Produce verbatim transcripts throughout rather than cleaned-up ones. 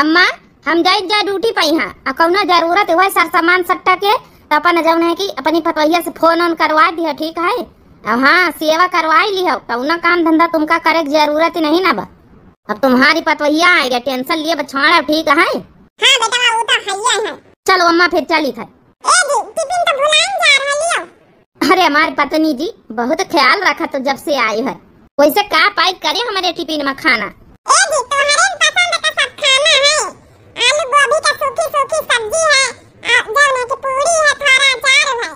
अम्मा, हम जाइत जा ड्यूटी पइहाँ, आ कउनो जरूरत होइ सर सामान सट्टा के, त अपन जउन है कि अपनी पतोहिया से फोन ओन करवा दिया, ठीक है? अब हाँ, सेवा करवाई लिहो, कउनो काम धंधा तुमका करे के जरूरत ही नहीं ना बा। अब तुम्हारी पतोहिया आएगा, टेंशन लिए बछाड़ा, ठीक है? हाँ बेटा, वो तो है ही है। चलो अम्मा, फिर चली था। ए जी, टिफिन तो भुलाइन जा रहा लियो। अरे हमार पत्नी जी, बहुत ख्याल रखत हो जब से आई है। वैसे का पैक करे हमरे टिफिन में खाना? ए जी, तोहरे पसंद का सब खाना है। आलू गोभी का सूखी सूखी सब्जी है, आ, जौन है कि पूरी है, थोड़ा अचार है।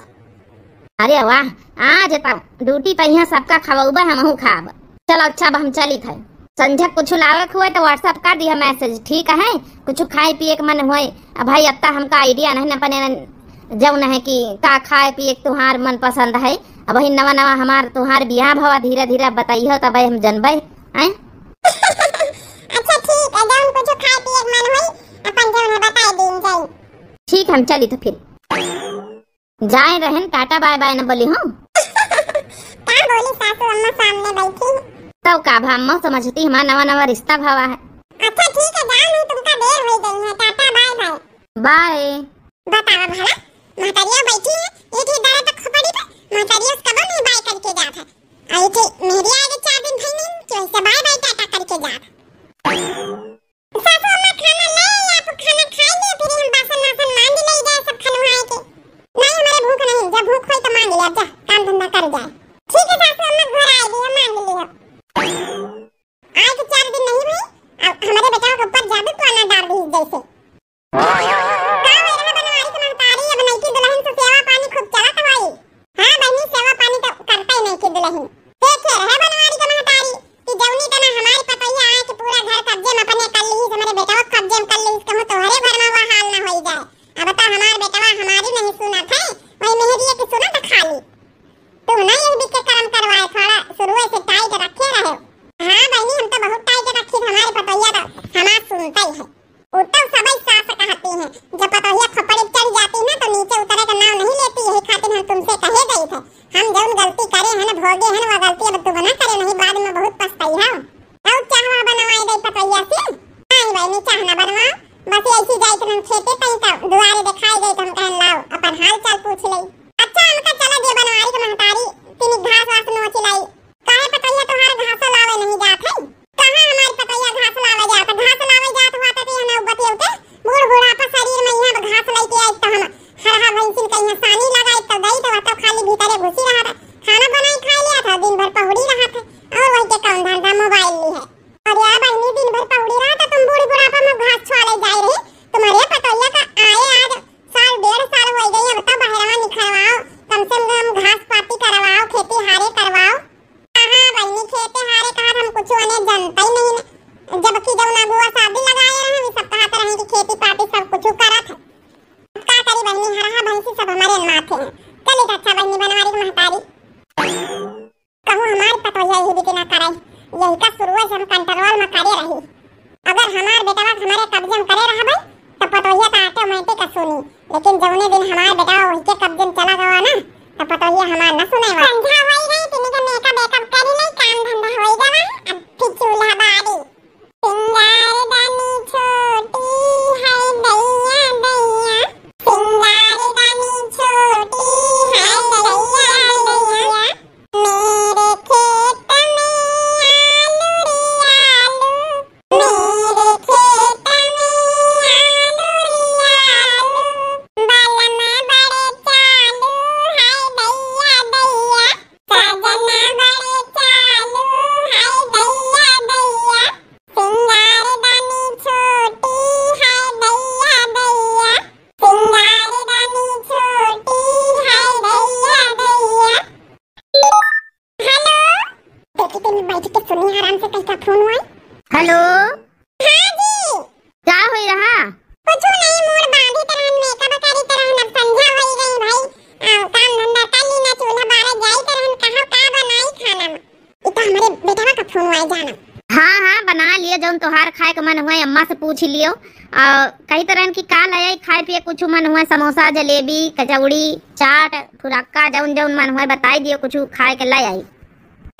अरे वाह, आज तब ड्यूटी पे यहाँ सबका खवौबा, हमहू खाब। चलो अच्छा, अब हम चलित है। संझा कुछ लावे के हुए तो WhatsApp कर दिया message, ठीक है? कुछ खाए पिए के मन हुए। अब भाई, अत्ता हमका idea नहीं, अपने जउन है कि का खाए पिए के तुहार मन पसंद है। अब वही नवा नवा हमार तुहार बियाह भवा, धीरे धीरे बताइहो, तब हम जनबे, हैं? अच्छा ठीक है, जउन कुछ खाए पिए के मन हुई, अपन जउन है बताए दीन जाई। ठीक, हम चली तो फिर। जाए रहन, टाटा बाय बाय न बोली हूँ। का बोली सासू अम्मा सामने बैठी? तब का भा अम्मा समझती, हमार नवा नवा रिश्ता भवा है। अच्छा ठीक है, जान है तुमका देर हो गई है, टाटा बाय बाय। बाय। बतावा भला, महतरिया बैठी है, ये थी दर्द खोपड़ी पे, महतरिया से कबो नहीं बाय करके जात है। आई थी मेहरिया आगे चार दिन भई नहीं, कि वैसे बाय बाय टाटा करके जात है। सासू अम्मा खाना ले आई, आप खाना खाई ले, फिर हम बासन वासन मांज ले जाए सब खनवाए के। नहीं, हमारे भूख नहीं, जब भूख होई तो मांज ले, अब जा, काम धंधा कर जाए। ठीक है सासू अम्मा, घर आए भी हम मांज ले हो। आज चार दिन नहीं भई, अब हमारे बेटा के ऊपर जादू टोना डाल दी जैसे। का हो रहा बनवारी के महतारी, अब नईकी दुल्हन से सेवा पानी खूब चलत होई। हाँ बहिनी, सेवा पानी तो करते ही नईकी दुल्हन। देखे रहे बनवारी के महतारी कि जौनी तना हमारी पतोहिया आए कि पूरा घर कब्जे में अपने कर ली, हमारे बेटवा कब्जे में कर ली, कहूँ तोहरे घर में वह हाल ना होई जाए। अब तो हमार बेटवा हमारी नहीं सुनत है, वही मेहरिया की सुनत खाली। तू ना यही बीच के करम करवाए, थोड़ा शुरू से टाइट रखे रहे। हाँ बहिनी, हम तो बहुत टाइट रखी, हमारी पतोहिया तो हमार सुनता ही है। उ तो सबई सास कहती हैं, जब पतोहिया खोपड़ी चढ़ जाती ना तो नीचे उतरे का नाम नहीं लेती, यही खातिर हम तुमसे कहे गई थे। हम जौन गलती करे हैं ना, भोगे हैं ना, वो गलती अब तू ना करे, नहीं बाद में बहुत पछताई है। और चाहवा बनवाए दे पतोहिया से? नहीं बहिनी, चाह ना बनवाओ, बस ऐसी जाए तो हम खेते तई तो दुआरे दिखाई गई तो हम कहन लाओ, अपन हाल चाल पूछ ले। अच्छा, हमका चला दे बनवारी के महतारी, तीन घास वास नोच लाई। काहे पतोहिया तोहार घासो लावे नहीं जात है? कहाँ हमार पतोहिया घास लावे जात? घास लावे जात हुआ तो यहाँ ना बतियौते। बूढ़ बुढ़ापा शरीर में यहाँ घास लेके आई तो हम हरहा भैंसिन के यहाँ सानी लगाई तो गई तो वह तो खाली भीतरे घुसी रहा था। खाना बनाई खाई लिया था, दिन भर पहुड़ी रहा था। और वही के कौन धंधा मोबाइल ली है। अरे यार बहनी, दिन भर पहुड़ी रहा था तुम, बूढ़ बुढ़ापा में घास छुआले जाए रही। तुम्हारे पतोहिया का आए आज साल डेढ़ साल हो गई, अब तो बहरवा निकलवाओ, कम से कम घास पाती करवाओ, खेती हारे करवाओ। हाँ बहिनी, खेते हारे कहा हम कुछ ओने जनता ही नहीं ने। जबकि जौन अगुआ शादी लगाए रहे, वे सब कहत रहे कि खेती पाती सब कुछ करत है। अब का करी बहिनी, हरहा भैंसी सब हमारे माथे हैं। चली त अच्छा बहिनी, बनवारी के महतारी। कहूँ हमार पतोहिया यही बीती ना करे, यही का शुरुए से हम कंट्रोल में करे रही। अगर हमार बेटवा के हमारे कब्जे में करे रहबे, तो पतोहिया तो ऑटोमेटिक सुनी, लेकिन जौने दिन हमार बेटवा वही के कब्जे में चला गवा ना, तो पतोहिया हमार न सुने वाला। संझा होई रही, तिनी के मेकअप वेकअप करी ले, काम धंधा होई गवा, अब फिर चूल्हा बारी। सिंगारदानी छोटी है दैया दैया, सिंगारदानी छोटी है दैया दैया। मेरे खेत में आलू रे आलू, मेरे खेत में आलू रे आलू। बलमा बड़े चालू है दैया दैया, सजना बड़े चालू है दैया दैया। सिंगारदानी छोटी है दैया दैया, सिंगारदानी छोटी है दैया दैया। हेलो। देखी तनी बैठ के सुनी आराम से, कैसा फोन हुआ है। हेलो। हाँ जी। का होई रहा? कुछ नहीं, मूड़ बांधी तरहन, मेकअप करी तरहन, अब संझा होई गई भाई। आ, काम धंधा कर ली ना, चूल्हा बारे जाई तरहन, कहाँ का बनाई खाना में? ये तो हमारे बेटवा का फोन हुआ है जाना। हाँ हाँ, बना लियो, जौन तोहार खाए के मन हुआ अम्मा से पूछ लियो। और कही तरहन कि का ले आई खाए पिए, कुछ मन हुआ समोसा, जलेबी, कचौड़ी, चाट, फुरक्का, जौन जौन मन हुआ बताई दियो, कुछ खाए के ले आई।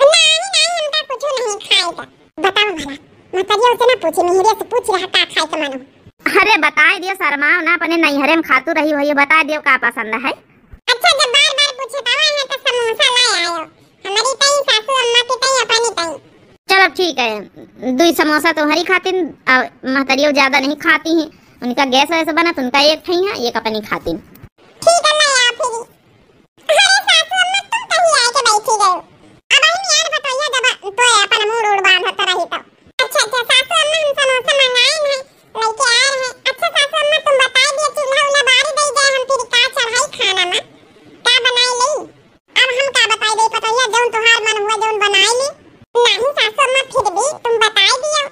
नहीं नहीं, हमका कुछ नहीं खाए का। बताओ भला, महतरिया से ना पूछी, मिहरिया से पूछ रहा का खाए के मन हो। अरे बताइ दियो, शर्माओ ना, अपने नैहरे में खातू रही होइयो, बताइ दियो का पसंद है। अच्छा, जब बार बार पूछे तवा है तो समोसा ला आयो, हमरी तई, सासू अम्मा की तई, अपनी तई। चलो ठीक है, दुई समोसा तुम्हारी खातिन, और महतरियो ज्यादा नहीं खाती हैं, उनका गैस वैस बना तो उनका एक ठई है, एक अपनी खातिन। ठीक है, ला आओ फिर। अरे सासू अम्मा, तुम कहीं आए के बैठी गए? अब आई यार बतैया, जब तो अपन मूड़ उड़ बांधत रही तो। अच्छा अच्छा सासू अम्मा, हम समोसा मंगाए हैं, लेके आए हैं। अच्छा सासू अम्मा, तुम बताइ दियो, चूल्हा उल्हा बारी दे जाए, हम फिर का चढ़ाई खाना में, का बनाए ले? अब हम का बताई दे पतोहिया, जौन तोहार मन हुआ जौन बनाई ली। नहीं सासू अम्मा, फिर भी तुम बताई दियो।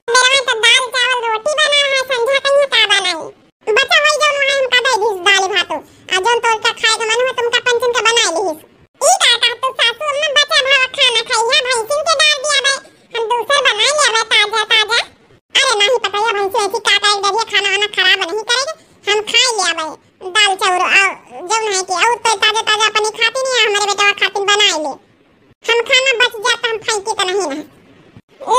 मेरा तो दाल चावल रोटी बना है, संझा कहिया का बनाई? बचा होई जौन वहाँ हमका दे दीस दाल भात। आ जौन तोहका खाए के मन हुआ तुमका पंचन का बनाई लीस। ई का कहत तू सासू अम्मा, बचा भावा खाना खाई है, भैंसिन के डाल दिया बे, हम दूसर बनाई लिया बे ताजा ताजा। अरे नाही पतोहिया, भैंसी ऐसी का करेगी, खाना वाना खराब नहीं करेगी, हम खाई लिया बे। दाल चाउर और जौन है कि और तो ताजा ताजा अपनी खातिन या हमरे बेटवा खातिन बनाए ले। हम खाना बच जाता, हम फेंकी तो नहीं ना।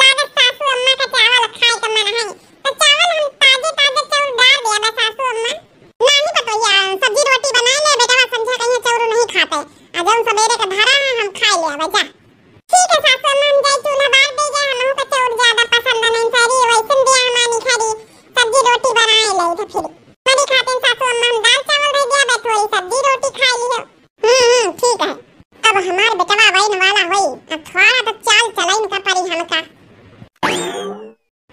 लागत सासू अम्मा का चावल खाए का मन है, तो चावल हम ताजे ताजे चाउर डाल दिया बा सासू अम्मा। नाही पतोहिया, सब्जी रोटी बनाए ले, बेटवा संझा कहिया चाउर नहीं खाते। आ जौन सवेरे का धरा है, हम खाए ले बा जा। ठीक है सासू अम्मा, हम जाई चूल्हा बार दे जाए, हमहू का चाउर ज्यादा पसंद नहीं, सारी वैसन दिया हमानी खरी, सब्जी रोटी बनाए ले तो फिर। हमारी खातिन सासू अम्मा, हम दाल चावल दे दिया बा, थोड़ी सब्जी रोटी खाई लियो। हम्म हम्म, ठीक है। अब हमार बेटवा वैन वाला होई, अब थोड़ा तो चाल चलाइन का परी हमका।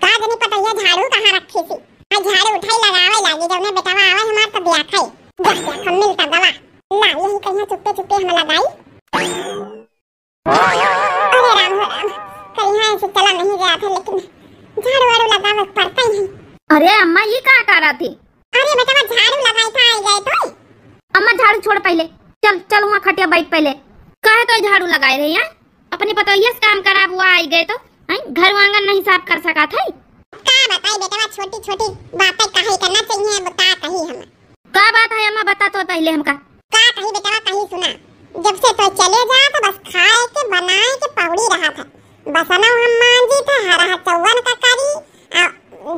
का जनी पतोहिया झाड़ू कहाँ रखी थी? आ झाड़ू उठाई लगावे लागी, जौने बेटवा आवे हमार तो ब्याह खाई। जा, जा, हम मिलता गवा। ला, यही कहीं चुप्पे चुप्पे हम लगाई। अरे राम हो राम, कहीं ऐसे चला नहीं गया था, लेकिन झाड़ू वाड़ू लगावे पड़ता ही नहीं। अरे अम्मा, ये का करा थी? अरे बेटवा, झाड़ू लगाए था, आई गए तो। अम्मा, झाड़ू छोड़ पहले, चल चल वहाँ खटिया बैठ पहले। काहे तो झाड़ू लगाए रही है? अपनी पतोहिया से काम कराब हुआ, आई गए तो, हैं? घर आंगन नहीं साफ कर सका था। का बताई बेटवा, छोटी छोटी बातें काहे करना चाहिए, बता कही हम। का बात है अम्मा, बता तो पहले हमका। का कही बेटवा, कही सुना, जब से तो चले जा तो बस खाए के बनाए के पौड़ी रहा था, बसनौ हम मांजी थे, हरहा चौवन का करी, आ,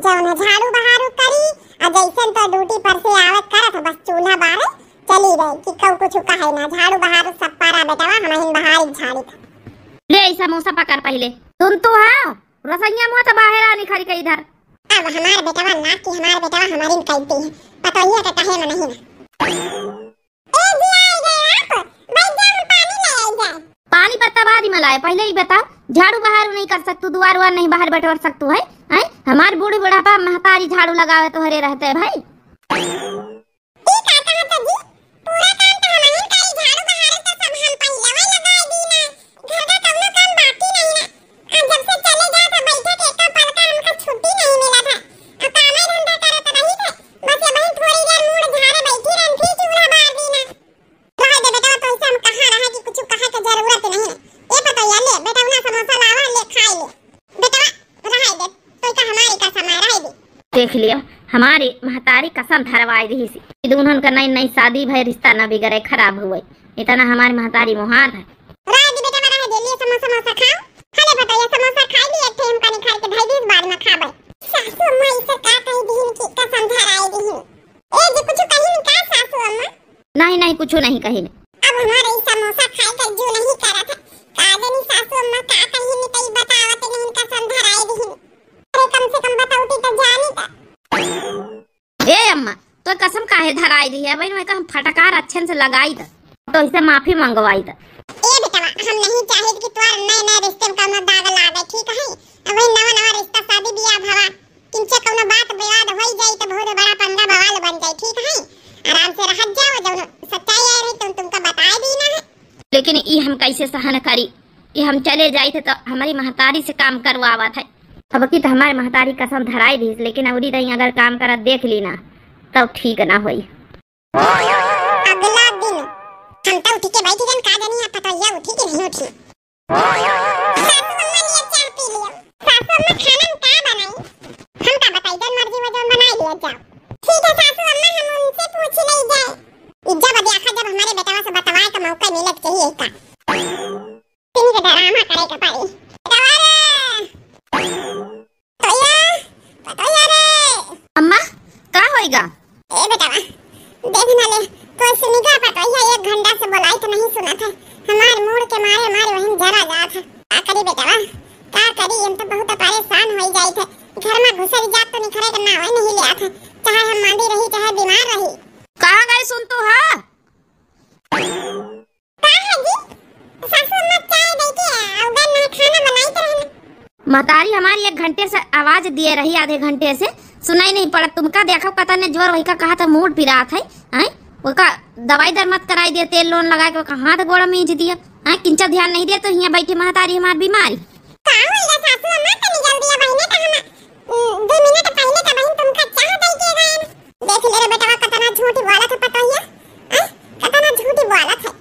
जौन है झाड़ू बहारू करी, आ जैसन तो ड्यूटी पर से आवे करत है, बस चूल्हा बारे चली रही कि कऊ कुछ कहे ना, झाड़ू बहारू सब पारा बेटवा, हम हिन बहारी झाड़ी था। ले ई समोसा पकड़ पहले, सुन तू हाँ, रसोइया मुँह तो बाहर आ निखर के इधर। अब हमार बेटवा ना कि हमार बेटवा हमारी कहती है, पतोहिया के कहे में नहीं ना। ए जी, आ गए आप? बैठ जाओ, हम पानी ले आई जाए। पानी पत्ता बाद में लाए, पहले ही बताओ, झाड़ू बहारू नहीं कर सकतू, दुआर उआर नहीं बाहर बटोर सकतू है, हैं? हमार बूढ़ी बुढ़ापा महतारी झाड़ू लगावे तोहरे रहते है भाई। ई का कहत हो जी? पूरा काम तो हमहिन करी, झाड़ू बहारू तो सब हम पहिलवा लगाए दी ना, घर का कौनो काम बाकी नहीं ना। आ जब से चले जात है, बैठे के एको पल का हमका छुट्टी नहीं मिलत है। आ कामे धंधा करत रही थे, बस ये बहिन थोड़ी देर मूड़ झाड़े बैठी रहन, फिर चूल्हा बार दी ना। रहे दे बेटवा, तो ऐसे हम कहाँ रहे कि कुछ कहे के जरूरत नहीं है। ए पतोहिया, ले बेटवा, ना समोसा लावा, ले खाए ले। बेटवा, रहे दे, तो का हमारी का समय रहे दे। देख लियो, हमारी महतारी कसम धरवाई रही सी कि दुल्हन का नई नई शादी भय, रिश्ता न बिगड़े, खराब हुए। इतना हमारी महतारी मुहान है। रहे दे बेटवा, रहे दे, ले समोसा, समोसा खाओ। हले पतोहिया, समोसा खाई ली, एक ठे हमका निकाल के धई दीस, बाद में खाबे। सासू अम्मा इसे का कही दीन की कसम धराई दीन। ए जी, कुछ कही नहीं का सासू अम्मा? नहीं, नहीं, कुछ नहीं कही नहीं। अब हमारे ई समोसा खाए का जी नहीं करत है। का जानी सासू अम्मा का कही नहीं, तई बतावत नहीं, कसम धराई दीन। अरे कम से कम बतौती तो जानी तो। ए अम्मा, तो कसम काहे धराई रही है? भाई, मैं हम फटकार अच्छे से लगाई द, तो इसे माफी मंगवाई द। ए बेटवा, हम नहीं चाहित कि तोर नए नए रिश्ते में कौनो दाग लागे, ठीक है? अब वही नवा नवा रिश्ता, शादी ब्याह भवा, किंचे कौनो बात विवाद होई जाई तो बहुत बड़ा पंगा बवाल बन जाई, ठीक है? आराम से रहत जाओ, जौन सच्चाई आए रही तुम तुमका बताए दी ना है। लेकिन ई हम कैसे सहन करी? ई हम चले जाई थे तो हमारी महतारी से काम करवावत है। अब की तो हमारी महतारी कसम धराई दीस, लेकिन अउरी दई अगर काम करत देख ली ना, तब ठीक ना होई। अगला दिन हम तो उठ के बैठ गन, का जानी आप पतोहिया उठी कि नहीं उठी। सासू अम्मा लिए चाय पी लियो। सासू अम्मा खाना में का बनाई? हम का बताई, जौन मर्जी हो जौन बनाई लिया जाओ। ठीक है सासू अम्मा, हम उनसे पूछ ले जाए। ई जब देखा जब हमारे बेटवा से बतवाए का मौका मिलत चाहिए का। तीन के ड्रामा करे के पड़ी। बेटवा रे! पतोहिया, पतोहिया रे। अम्मा, होइगा। ए बेटवा, देख ना ले, तो सुनिका पतोहिया एक घंटा से बोलाई तो नहीं सुनत है। हमार मूड़ के मारे मारे वहीं जरा जात है। का करी बेटवा, का करी, हम तो बहुत परेशान होई जाइत है। घर में घुसर जात तो निखरे के नावे नहीं लियात है, चाहे हम मांदी रही चाहे बीमार रही। कहाँ गई सुन तू, हाँ? का है जी? सासू अम्मा चाय दे के अउगन ना खाना बनाई तो रहना। महतारी हमारी एक घंटे से आवाज दिए रही, आधे घंटे से सुनाई नहीं पड़त। तुमका देखो कतने जोर वही का कहा था मूड़ पिरात है, हैं? ओका दवाई दर मत कराई दिया, तेल लोन लगाए के ओका हाथ गोड़ा मींज दिया, हैं? किंचा ध्यान नहीं दिया तो हियाँ बैठी महतारी हमार बीमारी। का होइला सासू अम्मा, तनी जल्दी आ बहिने, तो हम, उम, दो मिनट पहले तो बहिन तुमका चाह दे के गए ना। देख ले रे बेटवा, कतना झूठी बोलत है पतोहिया, हैं? कतना झूठी बोलत है।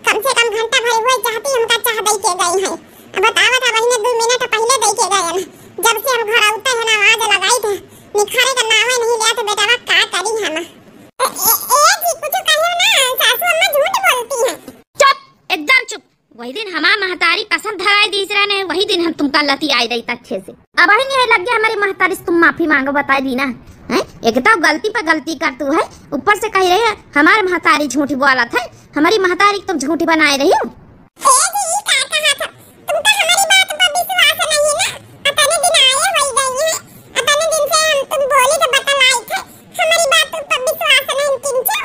कम से कम घंटा भर हुए चाहती हमका चाह दे के गई है। अब बतावत है बहिने, दो मिनट पहले दे के गए हैं। जब से हम घर आउते हैं ना, आवाज लगाई थे, निखारे का नावे नहीं लिया तो बेटवा का करी हम। ए, ए, ए जी, कुछ कहियो ना, सासू अम्मा झूठ बोलती हैं। चुप, एकदम चुप। वही दिन हमार महतारी कसम धराई दीस रहने, वही दिन हम तुमका लतियाई दई अच्छे से। अब वही नहीं लग गया हमारी महतारी से तुम माफी मांगो, बताई दी ना, हैं? एक तो गलती पे गलती कर तू है, ऊपर से कह रही है हमारे महतारी झूठी बोलत है, हमारी महतारी तुम झूठी बनाए रही हो। ए जी, ई का कहा था? तुमका हमारी बात पर विश्वास नहीं ना? अतने दिन आए होई गई है, अतने दिन से हम तुम बोली तो बतलाई थे, हमारी बात पर विश्वास नहीं किंचो।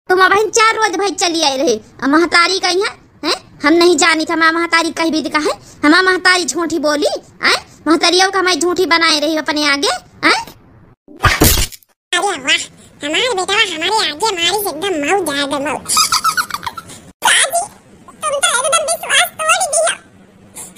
तुम अबहिन चार रोज भई चली आई रही, अब महतारी कही है, हैं? हम नहीं जानी था, हमार महतारी कही भी दिखा है, हमार महतारी झूठी बोली, हैं? महतारियों का हमारी झूठी बनाए रही अपने आगे, हैं? अरे वाह, हमार बेटवा हमारे आगे मारी से एकदम मऊ जाए दे मऊ। साजी, तुम तो एकदम विश्वास तोड़ दिया।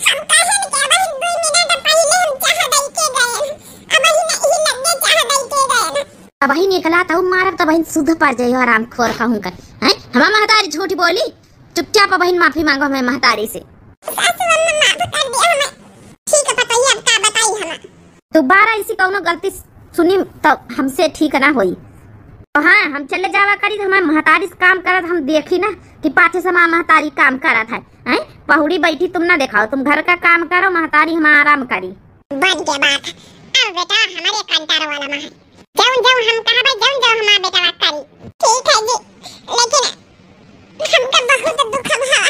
हम कहे न कि अबहिन दो मिनट पहले हम चाह दई के गए हैं। अबहिन ही लगे चाह दई के गए हैं। अबहिन एक लात अउर मारब, तबहिन सुध पर जाइयो, हरामखोर कहूँ कर। हैं? हमार महतारी झूठी बोली, चुपचाप अबहिन माफी मांगो हमें महतारी से। सासू अम्मा माफ कर दिया हमें। ठीक है पतोहिया, अब का बताई हम? दोबारा ऐसी कौनो गलती सुनी तो हमसे ठीक ना होई। तो हाँ, हम चले जावा करी तो हमार महतारी से काम करत हम देखी ना कि पाछे से हमार महतारी काम करत है। हैं? पहुड़ी बैठी तुम ना देखाओ, तुम घर का काम करो, महतारी हमार आराम करी। बन के बात। अब बेटा हमारे कंटार वाला में है। जौन जौन हम कहबे, जौन जौन हमार बेटवा करी। ठीक है जी, लेकिन हमके बहुत दुख भवा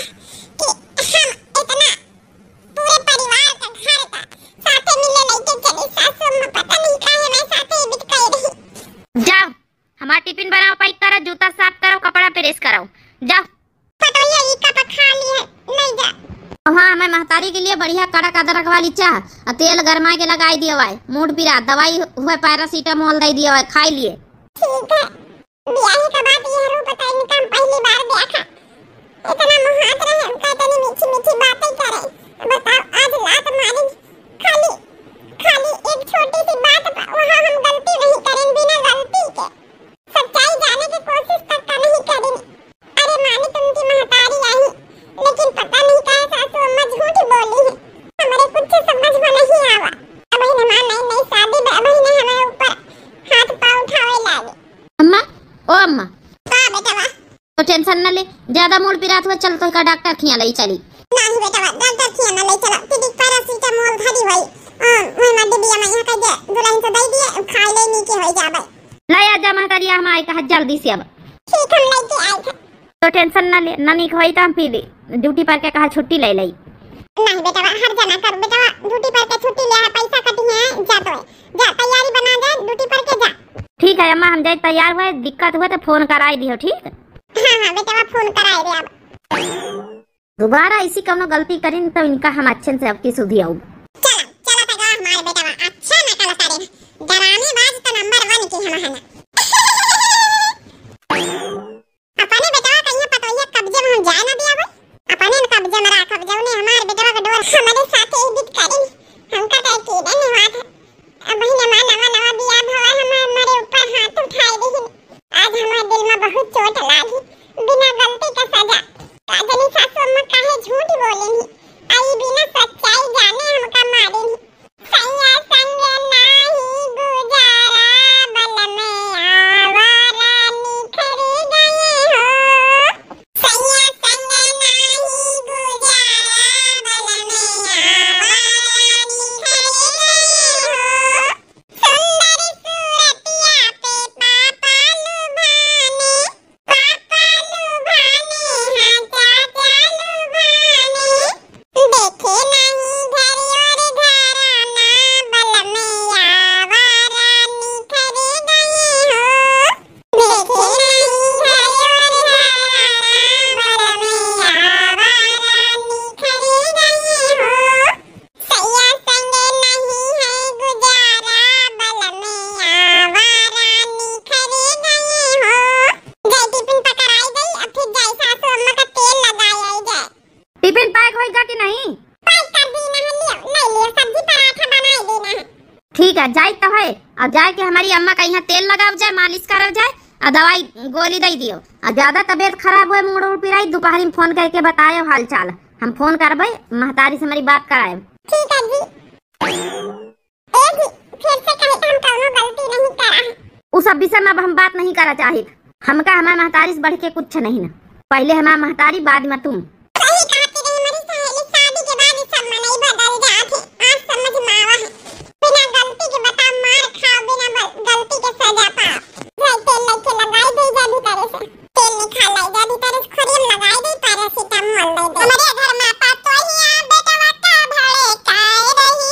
कि हम इतना पूरे परिवार का, घर का साथे मिले लेके चली। सासू अम्मा पता नहीं काहे मैं साथे इबित कह रही। जाओ, हमार टिफिन बनाओ, पैक करो, जूता साफ करो, कपड़ा प्रेस करो, जाओ। पतोहिया ई कप खा लिए, नहीं जा। हाँ, हमें महतारी के लिए बढ़िया कड़क अदरक वाली चाह और तेल गरमा के लगाई दियो भाई, मूड पिरा, दवाई हुए पैरासीटामोल दे दियो भाई, खाई लिए। ठीक है, ब्याह के बाद ये रूप तो इनका हम पहली बार देखा। इतना मुहात रहे, हमका इतनी मीठी मीठी बातें करे। बताओ, आज लात मारी, खाली, खाली एक छोटी सी बात पर, वहाँ हम गलती नहीं करें, बिना गलती के। सच्चाई जाने की कोशिश तक का नहीं करी। अरे मानी तुमकी महतारी आई, लेकिन पता नहीं काहे सासू अम्मा झूठ बोली है। हमारे कुछ समझ में नहीं आवा। अब ही हमार नई नई शादी बा, अब ही ने हमारे ऊपर हाथ पाँव उठावे लागे। अम्मा, ओ अम्मा। का बेटवा? तो टेंशन न ले, ज्यादा मूड पिरात हुआ, चल तो का डॉक्टर खिया लई चली। नहीं बेटवा, डॉक्टर खिया ना लई चला, तिदिक पैरासीटामोल धरी होई, आ, वही में डिबिया में यहाँ कह दे, दुल्हन से दे दिए, खाई ले, नीचे होई जाबे। ले आ जा महतारिया, हम आई कहा जल्दी से अब। ठीक, हम लेके आई थे। तो टेंशन ना ले, ना नीक होई तो हम पी ली। ड्यूटी पर के कहा छुट्टी ले लई। नहीं बेटवा, हर जना कर बेटवा, ड्यूटी पर के छुट्टी ले है, पैसा कटी है, जा तो है। जा, तैयारी बना दे, ड्यूटी पर के जा। ठीक है अम्मा, हम जाए तैयार हुए, दिक्कत हुए तो फोन कराई दियो, ठीक? हाँ, हाँ बेटवा, फोन कराई दे अब। दोबारा ऐसी कौनो गलती करिन तो इनका हम अच्छे से अब की सुधी आऊ। चला, चला तगा हमारे बेटवा, अच्छा नकल करे। डराने बाज तो नंबर वन की हम है ना। अपने बेटवा कहिया पतोहिया कब्जे में हम जाए ना दिया भाई। अपने न कब्जे में राखब, जौने हमार बेटवा के डोर हमारे साथे इबित करिन। हमका तो अकेले नहीं हुआ था। अब ही नमा नवा नवा बियाह भवा, हम हमारे ऊपर हाथ उठाए रही। आज हमारे दिल में बहुत चोट लागी, बिना गलती का सजा। का जानी सासू अम्मा काहे झूठ बोले ही। आई बिना सच्चाई जाने हमका ठीक है, जाई तो है। अब जाए के हमारी अम्मा का यहाँ तेल लगाव जाए, मालिश करव जाए, और दवाई गोली दे दियो। और ज्यादा तबीयत खराब होए, मूड़ उड़ पिराई, दोपहरी में फोन करके बतायो हाल चाल। हम फोन करबे, महतारी से हमारी बात कराए। ठीक है जी। ए जी, फिर से कहे तो हम कौनो गलती नहीं करा है। उ सब विषय में अब हम बात नहीं करा चाहित। हमका हमार महतारी से बढ़ के कुछ नहीं ना। पहले हमार महतारी, बाद में तुम। सही कहती रही हमारी सहेली, शादी के बाद ये सब मनई बदल जात है। आज समझ में आवा है। बिना गलती के बताओ, मार खाओ, बिना बल-, गलती के सजा पाओ। जाई तेल लेके लगाई दे जा भीतरे से। तेल निकाल लाई जा भीतरे से, खोरियम लगाई दे, पैरासिटामोल दे दे। हमारे घर में पतोहिया बेटवा का भड़काए रही।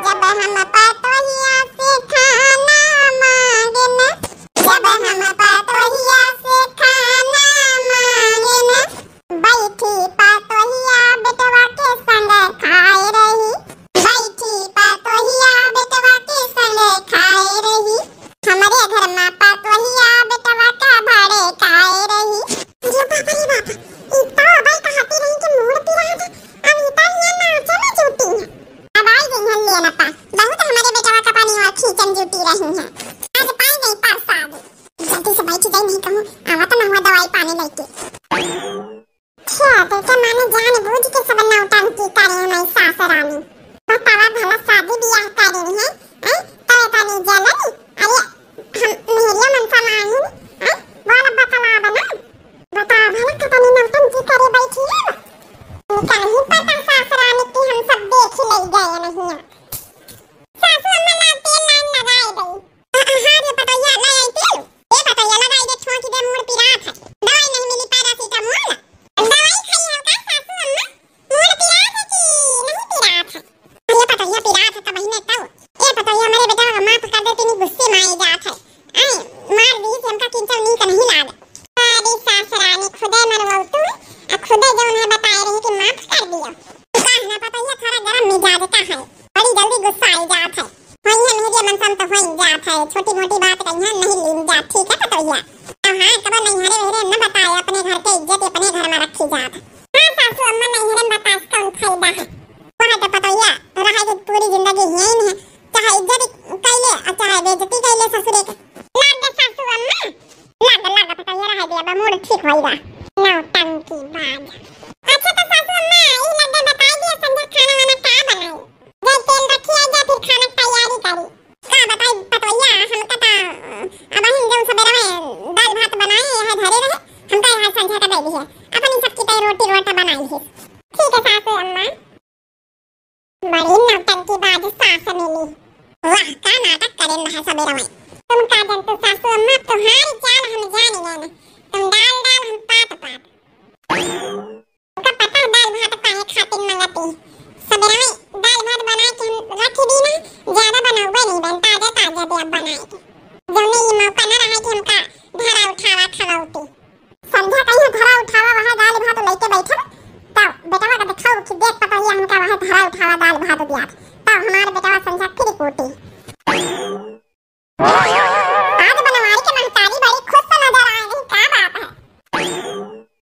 जब हम पतोहिया से खाना मांगेन, जब हम पतोहिया से खाना मांगेन, बैठी पतोहिया बेटवा के संग खाए रही। बैठी पतोहिया बेटवा के संग खाए रही। हमरे घर में पतोहिया बेटवा का भड़काए रही। ये बाप रे बाप, ई तो अबे कहती रही कि मूड़ पिरात है, अब ई तो हियां नाचे में जुटी है। अब आई गई है लेन पा, बहुत हमारे बेटवा का पानी और खींचन जुटी रही है। आज पाई गई प्रसाद, जल्दी से बैठ जाई, नहीं कहूँ आवा तो ना हुआ दवाई पानी लेके। छे, तो के माने जान बूझ के सब नौटंकी करे हमारी सास रानी। बतावा भला शादी बियाह करे हैं, हैं? तोरे तनी जलन? अरे, हम मेहरिया मनसा मांगी, हैं? बोल बतला बना। बतावा भला कतनी नौटंकी करे बैठी है। इनका ही पता सास रानी की हम सब देख ले गए नहीं है। सासू अम्मा ला तेल लाइन लगाए दई। हाँ रे पतोहिया, ले आई तेल। ए पतोहिया, लगाई दे, छोंक दे, मूड़ पिरात है। दवाई नहीं मिली, पैरासिटामोल। दवाई खाई हो का सासू अम्मा? मूड़ पिरात है कि नहीं पिरात है? अरे पतोहिया, पिरात है तो बहिने तब। ए पतोहिया, हमरे बेटा का माफ कर दे, तनी गुस्से में आई जात है। अरे, मार दी से हमका किंचल नीक नहीं लाग। अरे सास रानी, खुदे मरवऊ तू, आ खुदे जौन है बताए रही कि माफ कर दियो। तू कह ना पतोहिया, थोड़ा गरम मिजाज का है, बड़ी जल्दी गुस्सा आई जात है। होई है मेहरिया मनसा तो होई जात है, छोटी मोटी बात कहिया नहीं लीन जात, ठीक है पतोहिया? अब हाँ, कबो नैहरे वैहरे न बताए, अपने घर के इज्जत अपने घर में रखी जात। हाँ सासू अम्मा, नैहरे में बतास कौन फायदा है? वह तो पतोहिया रहे के पूरी जिंदगी यही में है, चाहे इज्जत कैले और चाहे बेइज्जती कैले ससुरे के। लाग दे सासू अम्मा, लाग दे, लाग दे पतोहिया, रहे दे, अब मूड़ ठीक होई बा। नौटंकी बाज। अच्छा तो सासू अम्मा, ई लाग दे बताई दिया संझा खाना वाना का बनाई? जब तेल रखी आ जा, फिर खाना की तैयारी करी। का बताई पतोहिया, हमका ता, अ, अब हम जौन सबेरे में दाल भात बनाए, यह धरे रहे, हमका यहाँ संझा का दे दिए। अपन इन सबकी तय रोटी रोटा बनाई है। ठीक है सासू अम्मा। बड़ी नौटंकी बाज सास मिली। वाह, का नाटक करेन रहा सबेरे में। तुम का जानते सासू अम्मा, तुम्हारी चाल हम जान गए ना। तुम दाल दाल, हम पात पात। उनका पता है दाल भात काहे खातिर मंगती। सबेरे में दाल भात बनाए के हम रख दी ना, ज्यादा बनौबे नहीं बन, ताजा ताजा दे अब बनाए के। जौने ये मौका ना रहे कि हमका धरा उठावा खवाउती। संझा कहीं धरा उठावा वहाँ दाल भात लेके बैठब, तब बेटवा का देखाऊ कि देख पतोहिया हमका वहाँ धरा उठावा दाल भात दिया, तब हमारे बेटवा संझा फिर कूटी। आज बनवारी के महतारी बड़ी खुश नजर आ रही, का बात है?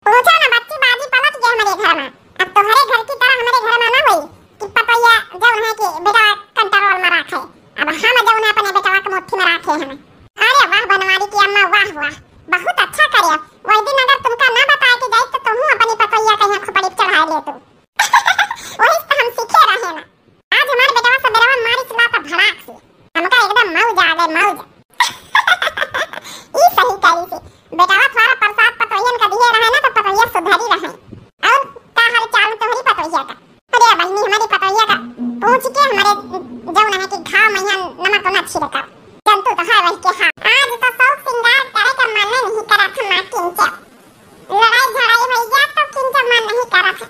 पूछो ना बच्ची, बाजी पलट गया हमारे घर में। अब तोहरे घर की तरह हमारे घर में ना होई कि पतोहिया जौन है कि बेटा कंट्रोल में रखे। अब हम जौन है अपने बेटवा के मुट्ठी में रखे हैं। अरे वाह बनवारी की अम्मा, वाह वाह, बहुत अच्छा करे। वही दिन अगर तुमका ना बताए के जाई तो तुम अपनी पतोहिया के यहाँ खोपड़ी पे चढ़ाए ले तू। वही से हम सीखे रहे ना। आज हमार बेटवा सबेरवा मारिस लात भड़ाक से। हमका एकदम मौज आ गए, मौज। ई सही करी से। बेटवा थोड़ा प्रसाद पतोहियन का दिए रहे ना तो पतोहिया सुधरी रहे। और का हाल चाल तोहरी पतोहिया का? अरे बहिनी, हमारी पतोहिया का पूछ के हमारे जौन है कि घाव मैया नमक ना छिड़का। जंतु तो है वही के हाथ। आज तो शौक सिंगार करे का मन नहीं करा था माँ किंचो। लड़ाई झड़ाई होई गया तो किंचो मन नहीं करत है।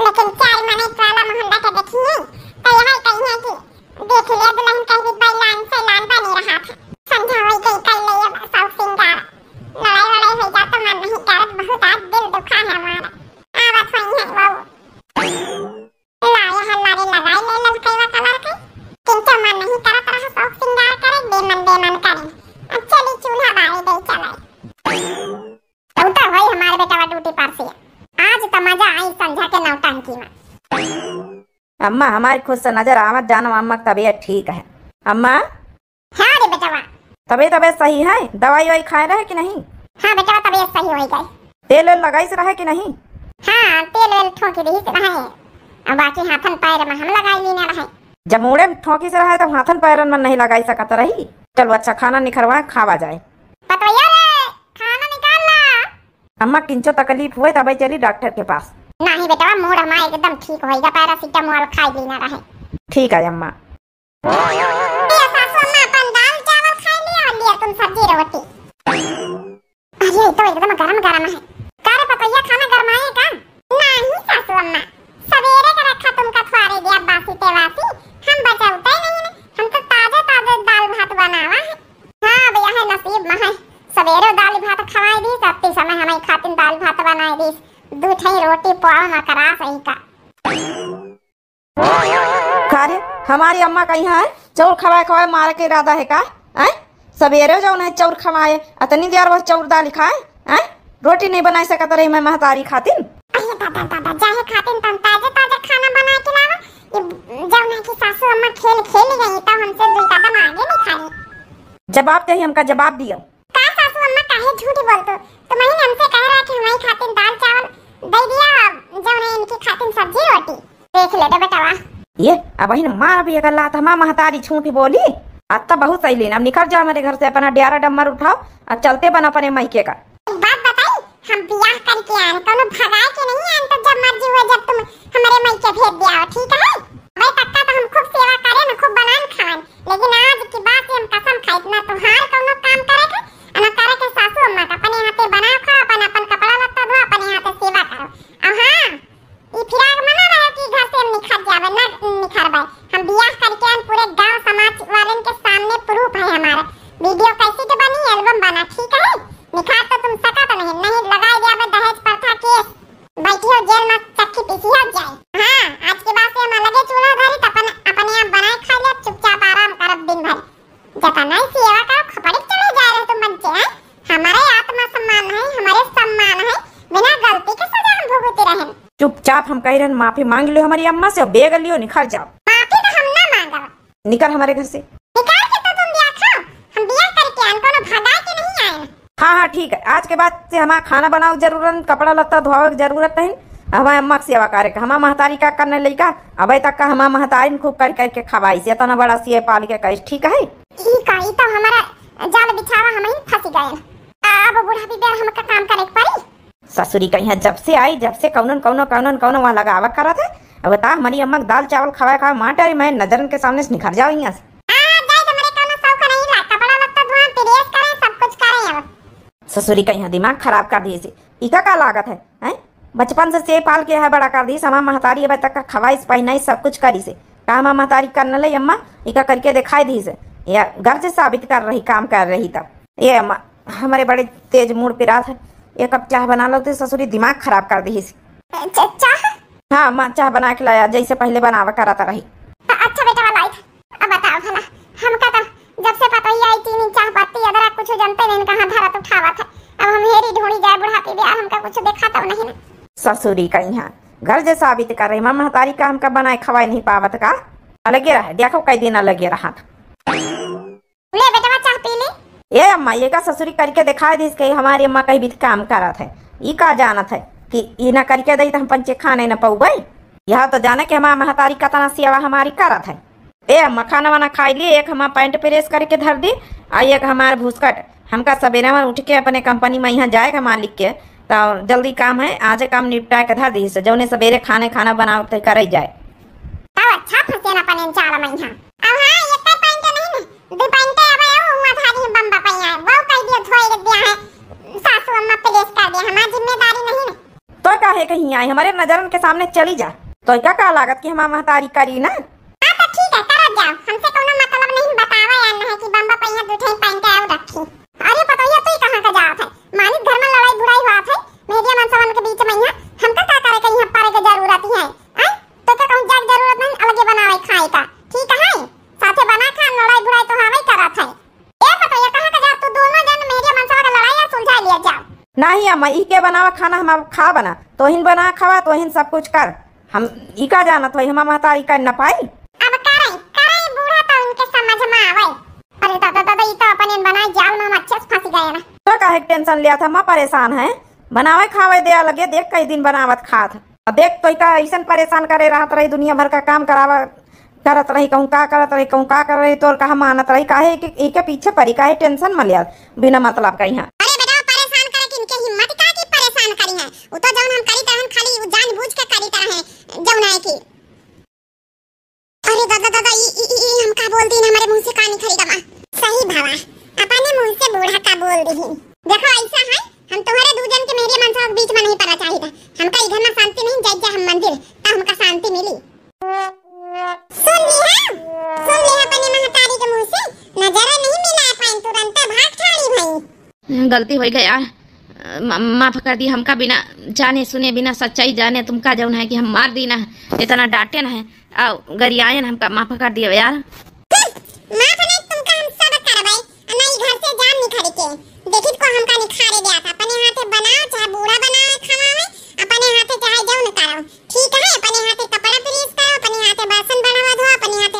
लेकिन चार मने टोला मोहल्ला के देखिए तो यही कही है कि देख ले दुल्हन कह दी बैलान से लान बनी रहा था। संझा होई गई कर ले अब शौक सिंगार। लड़ाई वड़ाई होई जा तो मन नहीं करत, बहुत आज दिल दुखा है हमारा। आवत होई है वो। ला, यहाँ लारे लगाई ले ललकैवा कलर के। किंचो मन नहीं करत रहा शौक सिंगार करे, बेमन बेमन करे। अब चली चूल्हा बारे दे चलाई। उतर होई हमारे बेटवा ड्यूटी पर से। आज तो मजा आई संझा के नौटंकी में। अम्मा, हमारी खुद से नजर आवत, जानो अम्मा की तबीयत ठीक है। अम्मा। हाँ रे बेटवा। तबीयत, तबीयत सही है? दवाई ववाई खाए रहे कि नहीं? हाँ बेटवा, तबीयत सही होइ गई। तेल वेल लगाइस रहे कि नहीं? हाँ, तेल वेल ठोंकी दिहिस रहे, अब बाकी हाथन पैर में हम लगाई लीना रहे। जब मूड़े में ठोंकिस रहे तो हाथन पैरन में नहीं लगाई सकत रही। चलो अच्छा, खाना निखरवा, खावा जाए। पतोहिया रे, खाना निकाल ला। अम्मा, किंचो तकलीफ हुए तबे चली डॉक्टर के पास। नहीं बेटवा, मूड हमार एकदम ठीक होइगा, पैरासिटामोल खाई लीना रहे। ठीक है अम्मा। ये सासू अम्मा अपन दाल चावल खाई लिया और लिया तुम सब्जी रोटी। अरे, ये तो एकदम गरम गरम है। का रे पतोहिया, खाना गरमाए का? नहीं सासू अम्मा, सवेरे का रखा तुमका थ्वारे दिया बासी ते वासी, हम बचाउते नहीं ने, हम तो ताजे ताजे दाल भात बनावा है। हाँ भैया, है नसीब में है, सवेरे दाल भात खवाए दीस, अत्ती समय हमारी खातिर दाल भात बनाए दीस, दू ठई रोटी पोआ मकरा सही का। का रे, हमारी अम्मा कहीं है, चौर खवाए खवाए मारे के इरादा है का? हैं? सवेरे जौन है चौर खवाए, अतनी देर बस चौर दाल खाए, हैं? रोटी नहीं बनाए सकत रही मैं महतारी खातिन? अरे दादा, दादा, जाहे खातिन तन ताजे ताजे खाना बनाए के लावा। ये जौन है कि सासू अम्मा खेल खेल गई, तब हमसे दुई कदम आगे नहीं खाई। जवाब चाहिए हमका, जवाब दियो। का सासू अम्मा काहे झूठ बोलतो? तुम्हें हमसे कह रहा कि हमारी खातिन दाल चावल दे दिया, जौन है इनकी खातिन सब्जी रोटी। देख ले रे बेटवा। ये, अबहिन मार भी अगर लात, हमार महतारी झूठ बोली। आज तो बहुत सही लेन, अब निकल जाओ मेरे घर से, अपना डियारा डम्मर उठाओ और चलते बन अपने मायके का। एक बात बताई, हम बियाह करके आन, कौनो भगाए के नहीं आन, तो जब मर्जी हुआ जब तुम हमारे मायके भेज दिया हो, ठीक है? भाई पक्का तो हम खूब सेवा करेन, खूब बनान खाएन, लेकिन आज की बात से हम कसम खाई, ना तुहार कौनो काम करे के, ना करे के सासू अम्मा का, अपने हाथे बनाओ खाओ, अपन, अपन कपड़ा लत्ता धो, अपने हाथे सेवा करो। अब हाँ, ई फिराक मना रहे कि घर से हम निखर जावे, ना निखरबे। हम बियाह करके आन, पूरे गांव समाज वालन के सामने प्रूफ है हमारा। वीडियो कैसेट बनी, एल्बम बना, ठीक है? निखार तो तुम सकत नहीं, नहीं लगाई जावे दहेज प्रथा केस, बैठी हो जेल में चक्की पीसी हो जाए। हाँ, आज के बाद से हम अलगे चूल्हा धरी, त अपन, अपने आप बनाए खाई ले, चुपचाप आराम करब दिन भर। जतना सेवा करो, खपड़ी चले जा रहे तुम बच्चे हैं। हमारे आत्मसम्मान है, हमारे सम्मान है, बिना गलती के सजा हम भुगते रहेन। चुपचाप हम कह रहेन, माफी मांग लियो हमारी अम्मा से और बेग लियो, निकल जाओ। माफी तो हम ना मांगब। निकल हमारे घर से। निकाल के तो तुम बियाह खाओ, हम बियाह करके आन, कोनो भगाए के नहीं आए। हाँ, हाँ, ठीक है, आज के बाद से हमारा खाना बनावे की जरूरत नहीं, कपड़ा लत्ता धोवे की जरूरत नहीं, हमारे अम्मा की सेवा करे के, हमार महतारी का करने लइका, अबे तक का हमार महतारी ने खूब कर करके खवाई से, इतना बड़ा सिए पाल के कइस, ठीक है? ई का, ई तो हमारा जाल बिछावा, हम ही फंसी गए। अब बुढ़ापी बेर हमका काम करे के पड़ी। ससुरी कहीं जब से आई, जब से कौनन कौनो, कौनन कौनो वहाँ लगावा करत है। अब बता, हमारी अम्मा के दाल चावल खवाए खाए मार डारी, मैं नजरन के सामने से निखर जाओ यहाँ से। आ, जाए तो मेरे कौनो शौक नहीं ला, कपड़ा लत्ता धोए, प्रेस करे, सब कुछ करे अब। ससुरी कहीं दिमाग खराब कर दिए से, इका का लागत है, हैं? बचपन से से पाल के है बड़ा कर दी, हमार महतारी अब तक का खवाइस पहिनाइस सब कुछ करी से। का हमार महतारी कर न ले अम्मा, इका करके दिखाई दी से। या गर्ज साबित कर रही, काम कर रही तब। ये अम्मा, हमारे बड़े तेज मूड पिरात है, एक कप चाह बना लो तो ससुरी दिमाग खराब कर दी से। च-, चाह? हाँ अम्मा, चाह बना के लाया, जैसे पहले बनावा करत रही। अ-, अच्छा बेटा, वाला आई था। अब बताओ भला, हमका तो जब से पतोहिया आई, चीनी, चाह पत्ती, अदरक कुछ जनते नहीं, कहाँ धरत उठावत है। अब हम हेरी ढूंढी जाए, बुढ़ापी बेर हमका कुछ देखा तो नहीं ना। ससुरी का यहाँ घर जे साबित कर रही, माँ महतारी का हमका बनाए खवाए नहीं पावत का? अलगे रहे, देखो कई दिन अलगे रहा था। ले बेटवा, चाह पी ले। ए अम्मा, ये का ससुरी करके दिखाई दीस के हमारी अम्मा कहीं भी काम करत है। ई का जानत है कि ई ना करके दई तो हम पंचे खाने न पउबे। यह तो जाने कि हमार महतारी कतना सेवा हमारी करत है। ए अम्मा, खाना वाना खाई लिए, एक हमार पैंट प्रेस करके धर दी, आ एक हमार भूसकट। हमका सवेरे में उठ के अपने कंपनी में यहाँ जाए के मालिक के, तो जल्दी काम है, आज काम निपटा के धर दी से, जौने सवेरे खाने खाना बनाओ तो करे जाए। तब अच्छा फंसे न अपने जाल में यहाँ। अब हाँ, एक पैंट नहीं ने, दू पैंट अब है, वो हुआ धारी बम्बा पे यहाँ, वो कह दिया धोए दिया है, सासू अम्मा प्रेस कर दिया, हमारी जिम्मेदारी नहीं ने। तो काहे कहीं आई, हमारे नजरन के सामने चली जा। तो का, का लागत कि हमार महतारी करी ना? हाँ तो ठीक है, करत जाओ, हमसे कोनो मतलब नहीं, बतावा या नहीं कि बम्बा पहिया दू ठे पैंट आऊ रखी। अरे पतोहिया, तू कहाँ का जात है? मालिक घर में लड़ाई बुराई हुआ थे, मेहरिया मनसवन के बीच में यहाँ हमका का करे के यहाँ पड़े के जरूरत ही है? आय? तो के कहूँ जाए के जरूरत नहीं, अलगे बनावे खाए का, ठीक है? साथे बना खा, लड़ाई बुराई तो हवे करत है। ए पतोहिया, कहाँ का जात तू? दोनों जन मेहरिया मनसवा के लड़ाई सुलझा लिया जाओ। नहीं अम्मा, ई के बनावा खाना, हम अब खा बना, तोहिन बना खावा, तोहिन सब कुछ कर। हम ई का जानत होई, हमार महतारी का न पाई? अब करे, करे बूढ़ा तो उनके समझ में आवे। अरे दादा, दादा, ई तो अपने बनाए जाल में हम अच्छे से फंस गए ना। तो काहे के tension लिया था, माँ परेशान है, बनावे खावे दे लगे, देख कई दिन बनावत खात। अब देख तो का ऐसन परेशान करे रहत रही, दुनिया भर का काम करावा करत रही, कहूँ का करत रही, कहूँ का कर रही, तोर कहा मानत रही, काहे के, एके पीछे परी, काहे tension में लिया बिना मतलब का यहाँ। अरे बेटा, परेशान करे कि इनके हिम्मत का की परेशान करी है, वो तो जौन हम करी तहन खाली वो जानबूझ के करी तरह है, जौन है कि अरे दादा, दादा, ई, ई, ई, ई हम का बोल दीन, हमारे मुँह से का निकल गवा। सही भवा, अपने मुँह से बूढ़ा का बोल दीन। देखो, ऐसा है, हम तुम्हारे दू जन के मेरे मनसा के बीच में नहीं पड़ा चाहिए था। हमका इधर ना शांति नहीं, जाए जा हम मंदिर, तब हमका शांति मिली। सुन ली है, सुन ली है अपने महतारी के मुँह से, नजर नहीं मिला पाइन, तुरंत भाग ठाड़ी भाई। गलती होइ गया, म-, माफ कर दी हमका, बिना जाने सुने, बिना सच्चाई जाने तुमका जौन है कि हम मार दीन है, इतना डांटेन है, आ गरियाएन, हमका माफ कर दियो यार।